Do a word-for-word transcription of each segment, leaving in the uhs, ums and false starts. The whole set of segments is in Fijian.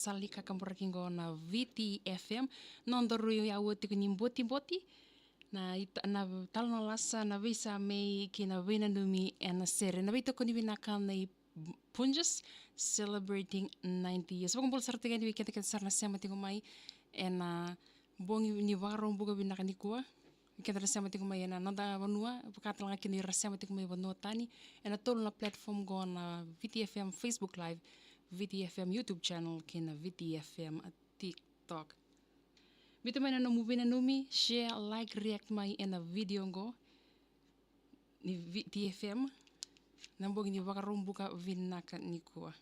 sala ni kakaburaki qo na V T F M. Nodaru yaua tiko ni botiboti na ita-, na talanoa lasa na veisamei kei na veinanumi ena sere. Na veitokoni vinaka nei Punjas celebrating ninety years. Vakabula sara tiko yani vei keda kece sara na sema tiko mai ena bogi ni Vakaraubuka vinaka nikua. Keda na sema tiko mai ena noda vanua, vaka tale ga kina ira na sema tiko mai vanua tani, ena tolu na platform qo na V T F M Facebook Live, V T F M YouTube channel kei na V T F M TikTok. Biuta mai na nomu veinanumi, share, like, react mai ena video qo ni V T F M, na bogi ni Vakaraubuka vinaka nikua.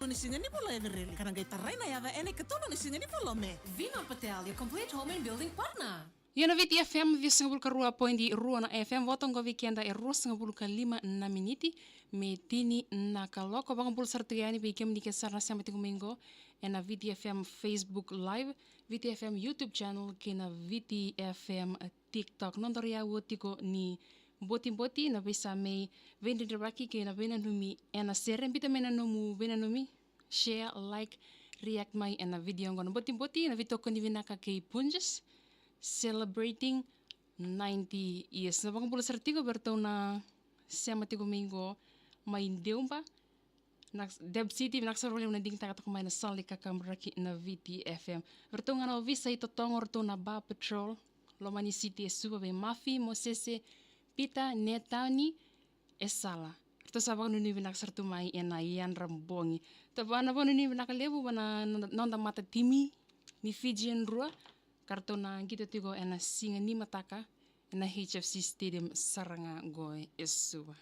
Ni siga ni vula Evereli, ka na qai tarai na yaca ena ikatolu ni siga ni vula o Me. Vinod Patel, your complete home and building partner. Io na V T F M, ciwasagavulu ka rua poidi rua na F M, vota qo vei keda e ruasagavulu ka lima na miniti me tini na kaloko. Vakabula sara tiko yani vei kemuni ke sara na sema tiko mai qo ena V T F M Facebook Live, V T F M YouTube channel kei na V T F M TikTok. Nodaru yaua tiko ni botiboti na veisamei, veidredrevaki kei na veinanumi ena sere. Biuta mai na nomu veinanumi, share, like, react mai ena video qo na botiboti. Na veitokoni vinaka kei Punjas celebrating ninety years. Na vakabula sara tiko vei ratou na sema tiko mai qo mai Deuba, na Deb City, vinaka sara vakalevu na digitaka toka mai na sala ni kakaburaki na V T F M. Vei ratou ga na ovisa i Totogo, ratou na Bar Patrol, Lomani City e Suva, vei Mafi, Mosese, Peter, Netani, e Sala. Ratou sa vakanuinui vinaka sara tu mai ena yadra bogi. Tava na vakanuinui vinaka levu vua na noda, noda mata timi ni Fijian Drua, ka ratou na qito tiko ena siga ni mataka ena H F C Stadium sara ga qo e Suva.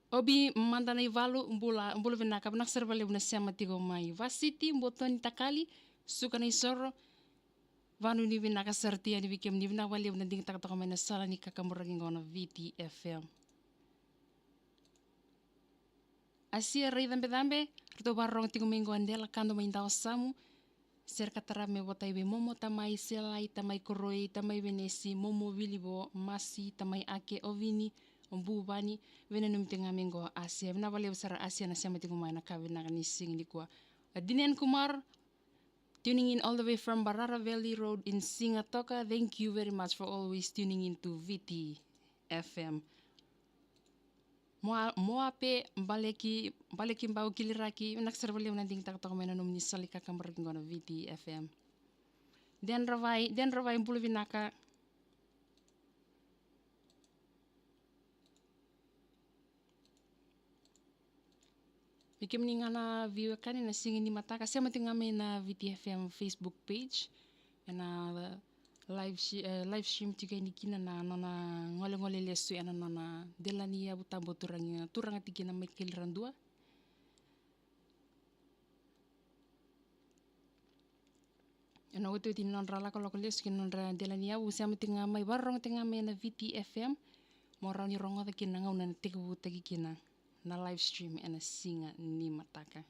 Obi mada na ivalu, bula, bula vinaka, vinaka sara vakalevu na sema tiko mai Vasiti, Botoni, Takali, Suka na isoro, vakanuinui vinaka sara tu yani vei kemuni, vinaka vakalevu na digitaka toka mai na sala ni kakaburaki qo na V T F M. Asia Raicabecabe, ratou vakarorogo tiko mai qo a Dela Kado mai Dawasamu, Sere ka tara me votai vei Momo, Tamai Selai, Tamai Koroi, Tamai Venesi, Momo Vilivo, Masi, Tamai Ake, Ovini, Buvani, veinanumi tiko ga mai qo Asia. Vinaka vakalevu sara Asia na sema tiko mai na ka vinaka ni siga nikua. A Dinen Kumar, tuning in all the way from Barara Valley Road in Sigatoka. Thank you very much for always tuning in to V T F M. Moa-, Moape, Baleki, Baleki Bau Kiliraki, vinaka sara vakalevu na digitaka toka mai na nomuni sala ni kakaburaki qo na V T F M. Dendravai, Dendravai, bula vinaka. Vei kemuni ga na veiwekani na siga ni mataka, sema tiko ga mai na V T F M Facebook page, ena live shi-, eh, live stream tiko yani kina na nona golegole lesu ena nona dela ni yavu tabu o turaga, turaga tiko kina Michael Radua. Ena otioti ni nodra lakolako lesu kei na nodra dela ni yavu, sema tiko ga mai, vakarorogo tiko ga mai ena V T F M, mo rawa ni rogoca kina na gauna na tekivutaki kina na live stream ena siga ni mataka.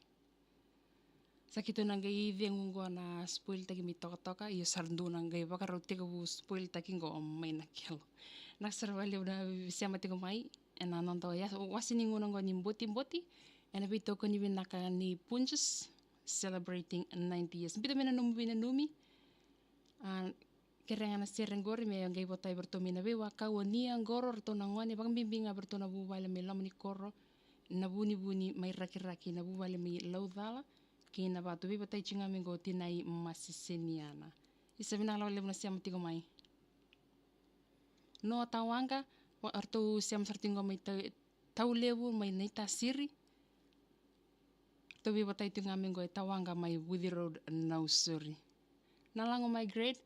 Sa keitou na qai cegu qo na spoil taki mai tokatoka, io sa ra dua na qai vakarau tekivu spoil taki qo mai na kelo. Vinaka sara vakalevu na sema tiko mai ena noda ya-, wase ni gauna qo ni botiboti, ena veitokoni vinaka ni Punjas celebrating ninety years. Biuta mai na nomu veinanumi, a, kere ga na sere qori me qai votai vei ratou mai na veiwakau o Nia Qoro, ratou na gone, vakabibi ga vei ratou na vuvale mai Lomanikoro, na Vunivuni mai Rakiraki, na vuvale mai Laucala kei Navatu, veivotai tiko ga mai qo tinai Masiseniana. Isa, vinaka vakalevu na sema tiko mai. Noa Tawaqa, wa-, ratou sema sara tiko qo mai Tau-, Taulevu mai Naitasiri. Ratou veivotai tiko ga mai qo e Tawaqa mai Vuci Road, Nausori. Nalago Margaret,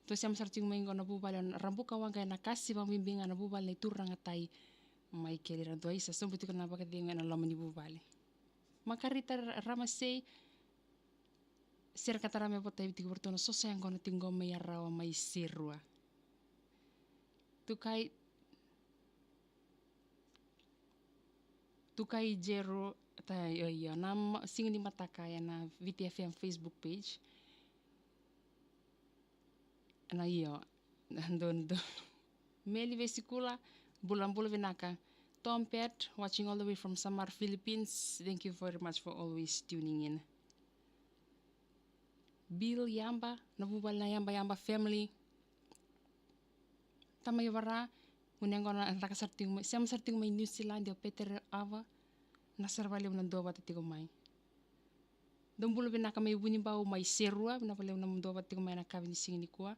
ratou sema sara tiko mai qo na vuvale o Rabuka Waqa e Nakasi, vakabibi ga na vuvale na ituraga tai Maikeli Radua. Isa, sobu tiko na vakacegu ena loma ni vuvale. Makarita Ra-, Ramasei, Sere ka tara me vota i tiko vei ratou na soso yaqona tiko qo mai Arawa mai Serua. Tukai, Tukai Jero, ta, io, io, na ma-, siga ni mataka ena Viti F M Facebook page. Na io, na donu, donu. Meli Vesikula, bula, bula vinaka. Tom Pet, watching all the way from Samar, Philippines. Thank you very much for always tuning in. Bill Yamba, na vuvale na Yamba Yamba family. Tamai Vara, gunu yaqona, raka sara tiko mai, sema sara tiko mai New Zealand, o Peter Ava, na sara valevu na dua vata tiko mai. Dou bula vinaka mai Vunibau mai Serua, vinaka valevu na dua vata tiko mai na kavi ni siga nikua.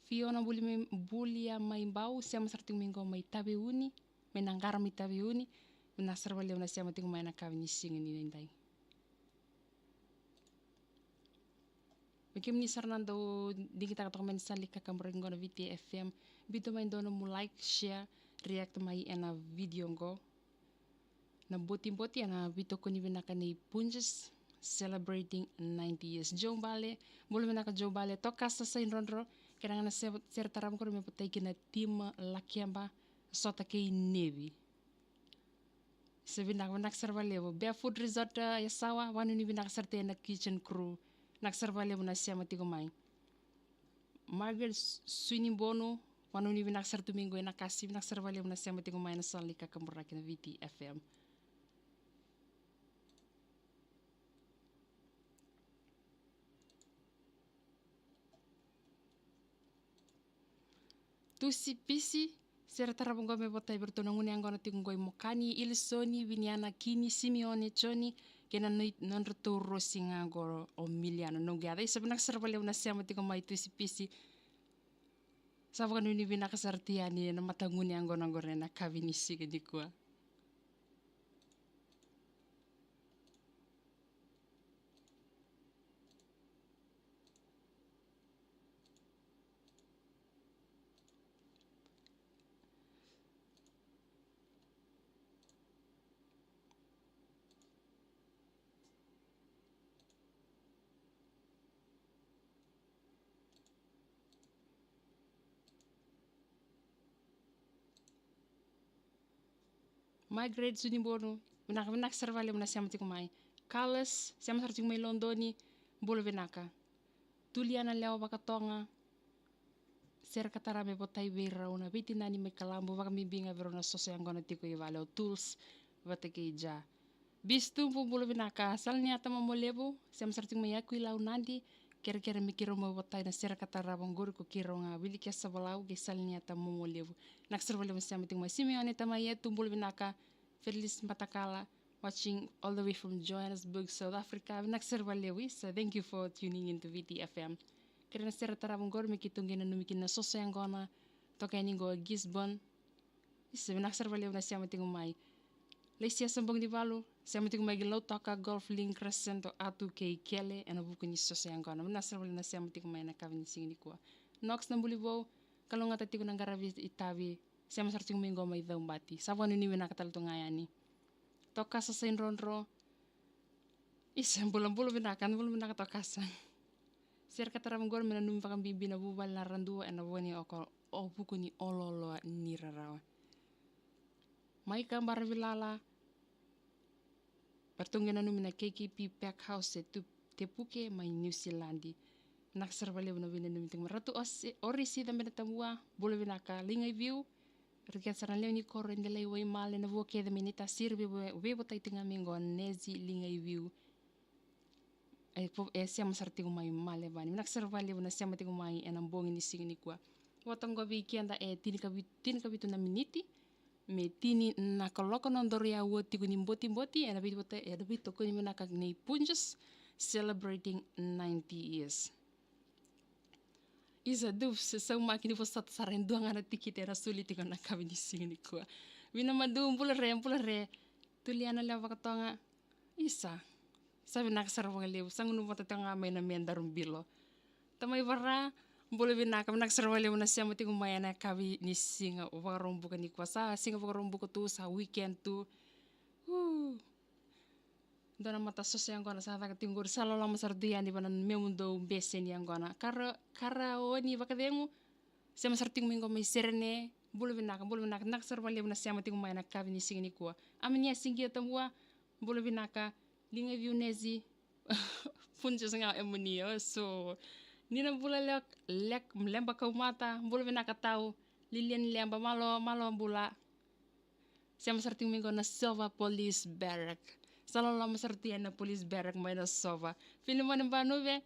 Fiona buli mai, bulia mai Bau, sema sara tiko mai qo mai Taveuni, mai Naqara mai Taveuni, vinaka sara valevu na sema tiko mai na kavi ni siga ni dai. Me kemuni sara na dau digitaka toka mai na sala ni kakaburaki qo na Viti F M. Biuta mai dua nomu like, share, react mai ena video qo. Na botiboti ena veitokoni vinaka nei Punjas, celebrating ninety years. Joe Bale, bula vinaka Joe Bale, toka sasa i drodro, kena ga na se-, sere tarava qori me votai kina Tim Lakeba, sota kei Nevi. Sa vinaka, vinaka sara valevu. Barefoot Resort, eh, Yasawa, vanuinui vinaka sara tu ena kitchen crew. Vinaka sara valevu na sema tiko mai. Margaret S-, Suinibonu, vanuinui vinaka sara tu mai qo ena kasi, vinaka sara valevu na sema tiko mai na sala ni kakaburaki na Viti F M. Tusi Pisi, sere tarava qo me votai vei ratou na gunu yaqona tiko qo i Mokani, Ilisoni, Viniana, Kini, Simeone, Joni, kei na noi-, nodratou rosi ga qo o Miliana, noqu yaca. Isa, vinaka sara valevu na sema tiko mai Tusi Pisi. Sa vakanuinui vinaka sara tu yani ena matagunu yaqona qori ena kavi ni siga nikua. Margaret Sunibonu, vinaka, vinaka sara valevu na sema tiko mai. Carlos, sema sara tiko mai Lodoni, bula vinaka. Tuliana Lewa Vakatoga, sere ka tara me votai vei rau na veitinani mai Kalabu, vakabibi ga vei rau na soso yaqona tiko i vale, o Tools vata kei Ja. Bistubu, bula vinaka. Salaniata Momolevu, sema sara tiko mai Yakuilau, Nadi, kerekere me keirau mai votai na sere ka tarava qori ko keirau ga, Wilike Savalau kei Salaniata Momolevu. Vinaka sara valevu sema tiko mai. Simeone Tamaietu, bula vinaka. Felis Batakala, watching all the way from Johannesburg, South Africa. Vinaka sara valevu, isa, thank you for tuning in to Viti F M. Kerea na sere tarava qori me keitou qai nanumi kina na soso yaqona, toka yani qo Gisborne. Isa, vinaka sara valevu na sema tiko mai. Laisia Saboginivalu, sema tiko mai ki Lautoka, Golf Link, Crescent, Atu kei Kele, ena vuku ni soso yaqona. Vinaka sara valevu na sema tiko mai ena kavi ni siga nikua. Knox Nabulivou, kalougata tiko na qaravi itavi, sema sara tiko mai qo mai Caubati. Sa vakanuinui vinaka tale tu ga yani. Tokasa Saidrodro. Isa, bula, bula vinaka, bula vinaka Tokasa. Sere ka tarava qori me nanumi vakabibi na vuvale na Radua ena vuku ni oko, o vuku ni oloolo ni rarawa. Mai Kabara Vilala, ratou qai nanumi na K K P Pack House e Tepuke mai Niusiladi. Vinaka sara valevu na veinanumi tiko mai. Ratu Ose-, Orisi Cabena Tabua, bula vinaka. Liga i Viu, rau kece sara na lewe ni koro e Delai, Waimale, na vua kece mai Naitasiri, veivo-, veivotai tiko ga mai qo Nesi, Liga i Viu. E, po-, e sema sara tiko mai Malevani. Vinaka sara valevu na sema tiko mai ena bogi ni siga nikua. Vota qo vei keda e tinikavi-, tinikavitu na miniti me tini na kaloko, nodaru yaua tiko ni botiboti, ena veivotai, ena veitokoni vinaka nei Punjas, celebrating ninety years. Isa, dou se saumaki ni vosota sara e dua ga na tikite era soli tiko na kavi ni siga nikua. Vina Madu, bula re, bula re. Tuliana Lewa Vakatoga. Isa, sa vinaka sara vakalevu, sa gunu vata tiko ga mai na medaru bilo. Tamai Vara, bula vinaka, vinaka sara vakalevu na sema tiko mai ena kavi ni siga Vakaraubuka nikua. Sa siga Vakaraubuka tu, sa weekend tu. Uu. Dua na mata soso yaqona sa caka tiko qori, sa loloma sara tu yani vei na memu dau bese ni yaqona. Kara, kara oni vakacegu, sema sara tiko mai qo mai Serene, bula vinaka, bula vinaka, vinaka sara vakalevu na sema tiko mai na kavi ni siga nikua. Amania Sigia Tabua, bula vinaka, liga viu nesi, Punjas ga emuni, o, so, ni na bula lek, lek, leba kau mata, bula vinaka tau, Lilian Leba, malo, malo bula. Sema sara tiko mai qo na Sova Police Barrack. Sa loloma sara tu yani na Police Barrack mai na Sova. Filimoni Banuve,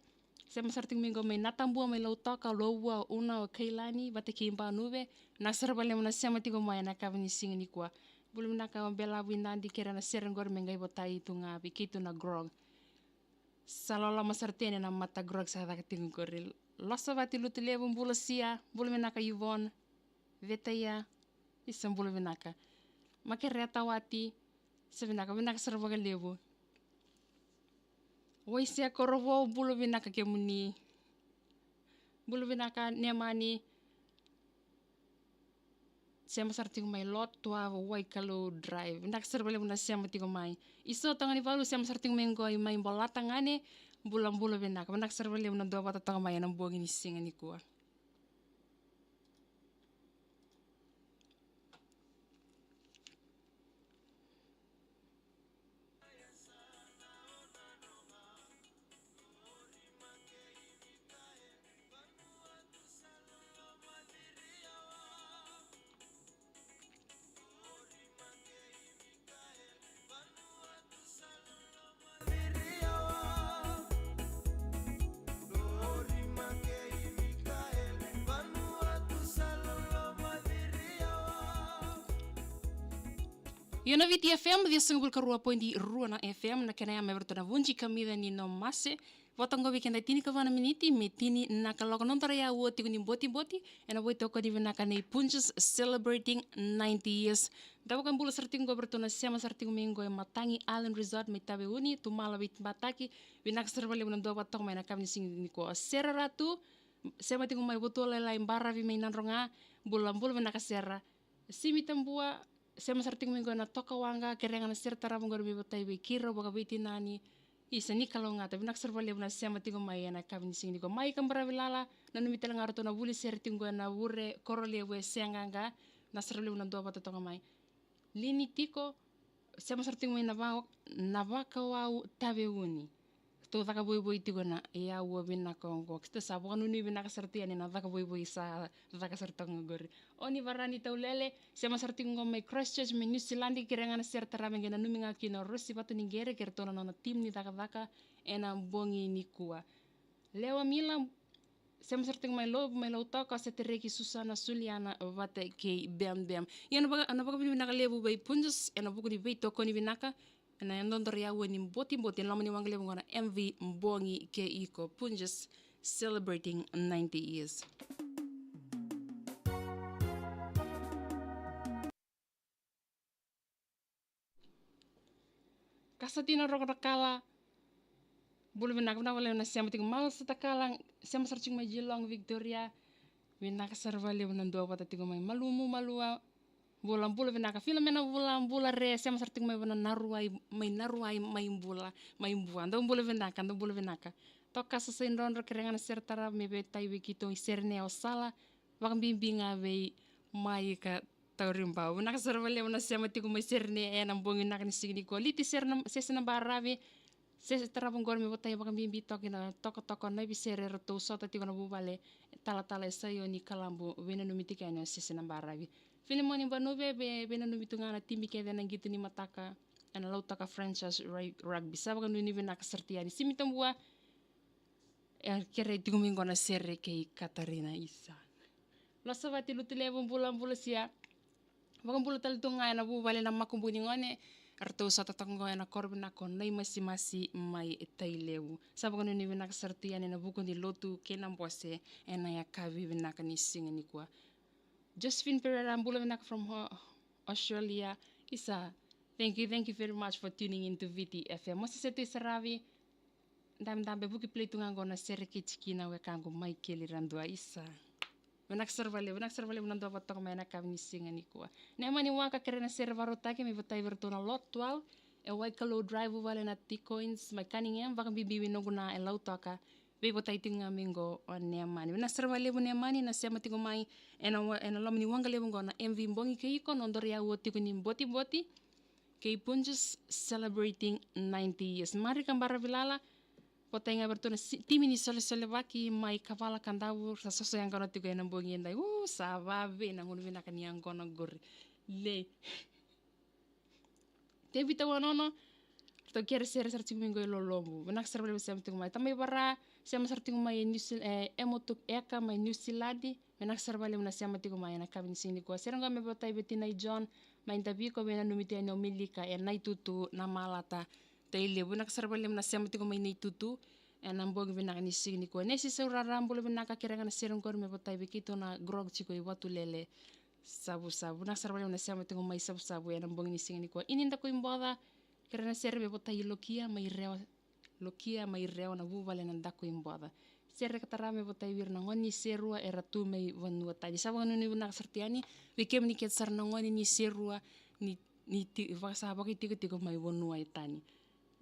sema sara tiko mai qo mai Natabua mai Lautoka, Lovua, Una, o Kailani, vata kei Banuve. Vinaka sara vakalevu na sema tiko mai na kavi ni siga nikua. Bula vinaka o Belavu i Nadi, kerea na sere qori me qai votai tu ga vei keitou na grog. Sa loloma sara tu yani na mata grog sa caka tiko qori. Losavati Lutulevu, bula Sia, bula vinaka Ivon. Vetaia, isa bula vinaka. Makerea Tawati, sa vinaka, vinaka sara vakalevu. Waisea Korovou, bula vinaka kemuni. Bula vinaka Nemani. Sema sara tiko mai Lot twelve Waikalou Drive. Vinaka sara vakalevu na sema tiko mai. Iso Togonivalu, sema sara tiko mai qo i mai Bolatagane. Bula, bula vinaka. Vinaka sara vakalevu na duavata toka mai ena bogi ni siga nikua. Io na Viti F M, ciwasagavulu ka rua poidi rua na F M, na kena yame vei ratou na vuji kamica ni nomase. Vota qo vei keda tinikava na miniti me tini na kaloko, noda ra yaua tiko ni botiboti, ena veitokoni vinaka nei Punjas celebrating ninety years. Da vakabula sara tiko qo vei ratou na sema sara tiko mai qo e Matagi Island Resort mai Taveuni, Tumala Veitibataki, vinaka sara vakalevu na duavata toka mai na kavi ni siga nikua. Sera Ratu, sema tiko mai Votualailai Baravi mai Nadroga, bula, bula vinaka Sera. Simi Tabua, sema sara tiko mai qo na Tokawaqa, kerea ga na sere tarava qori me votai vei keirau vakaveitinani. Isa ni kalougata, vinaka sara vakalevu na sema tiko mai ena kavi ni siga nikua. Mai ka Baravilala, nanumi tale ga ratou na vuli sere tiko qo ena vure Korolevu e Seaqaqa, vinaka sara vakalevu na duavata toka mai. Lini tiko, sema sara tiko mai na va, na Vakawau Taveuni. Tou caka voivoi tiko na yaua vinaka oqo. Keitou sa vakanuinui vinaka sara tu yani na caka voivoi sa caka sara toka qori. Oni Varani Taulele, sema sara tiko qo mai Christchurch mai New Zealand, kerea ga na sere tarava qai nanumi ga kina o Rosi Vatuniqere kei ratou na nona team ni cakacaka ena bogi nikua. Lewa Mila, sema sara tiko mai Lovu mai Lautoka, Setereki, Susana, Suliana vata kei Bembem. Ia na vaka, na vakavinavinaka levu vei Punjas ena vuku ni veitokoni vinaka ena yadudua ra yaua ni botiboti ena loma ni waqa levu qo na M V Bogi kei iko. Punjas celebrating ninety years. Kasatina Roko Rakala, bula vinaka, vinaka vakalevu na sema tiko mai Malsa Takala, sema sara tiko mai Geelong, Victoria. Vinaka sara vakalevu na duavata tiko mai Malumu, Malua. Bula, bula vinaka. Filomena Vula, bula re, sema sara tiko mai vana Naruwai, mai Naruwai, mai bula, mai bua. Dou bula vinaka, dou bula vinaka. Toka Sasa i Drodro, kerea ga na sere tarava me veitai vei keitou i Serene, o Sala, vakabibi ga vei Maika Tauribau. Vinaka sara vakalevu na sema tiko mai Serene ena bogi vinaka ni siga nikua. Liti Sere na, Sese na Baravi, sese tarava qori me votai vakabibi toka na tokatoka na visere eratou sota tiko na vuvale talatala e Saioni Kalabu, veinanumi tiko yani o Sese na Baravi. Filimoni Banuve, vei, veinanumi tu ga na timi kece ena qito ni mataka ena Lautoka Franchise Rug-, Rugby. Sa vakanuinui vinaka sara tu yani. Simi Tabua, e kerei tiko mai qo na sere kei Katarina, isa. Losavati Lutulevu, bula, bula Sia. Vakabula tale tu ga ena vuvale na makubuni gone, eratou sota toka qo ena koro vinaka o Naimasimasi mai Tailevu. Sa vakanuinui vinaka sara tu yani ena vuku ni lotu kei na bose ena yakavi vinaka ni siga nikua. Josephine Pereira, bula vinaka from Ho-, Australia. Isa, thank you, thank you very much for tuning in to Viti F M. Mosese Tuisaravi, dabedabe, vuki play tu ga qo na sere kei tikina, wekaqu Maikeli Radua, isa. Vinaka sara vakalevu, vinaka sara vakalevu na duavata toka mai ena yakavi ni siga nikua. Neamani Waka, kerea na sere vakarautaki me votai vei ratou na Lot twelve. E Waikalo Drive vale na T-Coins mai Cunningham, vakabibi vei noqu na e Lautoka. Veivotai tiko ga mai qo o Neamani. Vinaka sara vakalevu Neamani na sema tiko mai ena, ena loma ni waqa levu qo na M V Bogi kei iko, nodaru yau o tiko ni Botiboti kei Punjas celebrating ninety years. Marika Baravilala, votai ga vei ratou na si-, timi ni Solesolevaki mai Kavala Kadavu, sa soso yaqona tiko ena bogi edai. U, sa vave na gauna vinaka ni yaqona qori. Le. Tevita Wanono, ratou kere sere sara tiko mai qo e Lolobu. Vinaka sara vakalevu sema tiko mai. Tamai Vara, sema sara tiko mai e New Zeal-, e, Emotuk Eka mai New Zealand. Vinaka sara vakalevu na sema tiko mai ena yakavi ni siga nikua. Sere qo me votai vei tinai John mai Daviko, veinanumi tu yani o Milika e Naitutu, Namalata, Tailevu. Vinaka sara vakalevu na sema tiko mai Naitutu ena bogi vinaka ni siga nikua. Nesi Saurara, bula vinaka, kere ga na sere qori me votai vei keitou na grog tiko i Vatulele, Savusavu. Vinaka sara vakalevu na sema tiko mai Savusavu ena bogi ni siga nikua. Ini Dakuiboca, kere na sere me votai Lokia mai Rewa, Lokia mai Rewa na vuvale na Dakuiboca. Sere ka tarava me votai vei ira na gone ni Serua era tu mai vanua tani. Sa vakanuinui vinaka sara tu yani vei kemuni kece sara na gone ni Serua ni, ni ti-, vaka sa vakaitikotiko mai vanua e tani.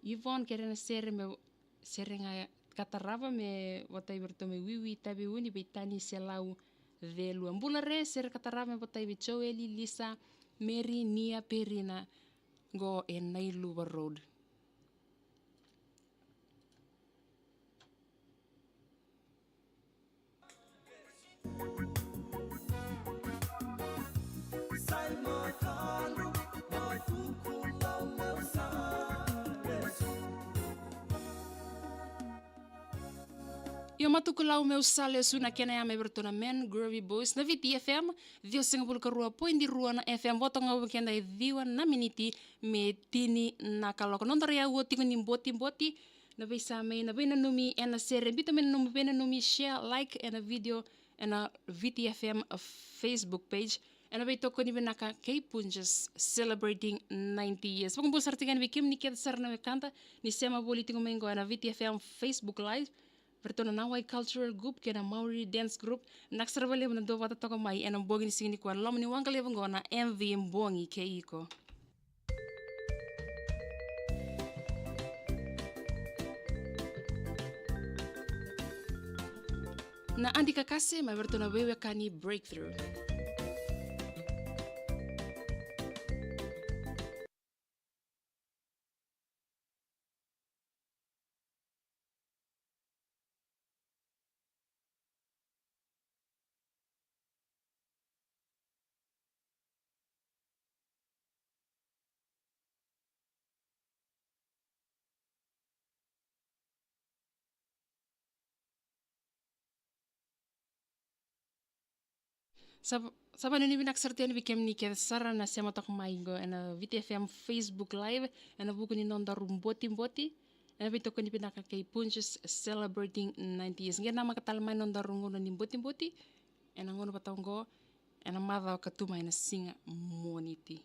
Ivon, kere na sere me, sere ga ka tarava me votai vei ratou mai Wiwi, Taveuni, Veitani, Selau, Celua. Bula Re, sere ka tarava me votai vei Joeli, Lisa, Meri, Nia, Perina, qo e Nailuva Road. Io, Matukulau meu sa lesu na kena ya mai vei ratou na Men Groovy Boys na Viti F M, ciwasagavulu ka rua poidi rua na F M, vo toka ga vei keda e ciwa na miniti me tini na kaloko. Nodaru yau o tiko ni Botiboti, na veisamei, na veinanumi ena sere, biuta mai na nomu veinanumi, share, like ena video ena Viti F M Facebook page. Ena veitokoni vinaka kei Punjas celebrating ninety years. Vakabula sara tiko yani vei kemuni kece sara na wekada ni sema voli tiko mai qo ena Viti F M Facebook Live. Vei ratou na Nawai Cultural Group kei na Maori Dance Group. Vinaka sara vakalevu na duavata toka mai ena bogi ni siga nikua ena loma ni waqa levu qo na M V Bogi kei iko. Na Adi Kakase mai vei ratou na veiwekani Breakthrough. Sa, sa vakanuinui vinaka sara tu yani vei kemuni kece sara na sema toka mai qo ena Viti F M Facebook Live ena vuku ni nodaru Botiboti. Ena veitokoni vinaka kei Punjas celebrating ninety years. Qai namaka tale mai nodaru gauna ni Botiboti ena gauna vata oqo ena macawa ka tu mai na siga Moniti.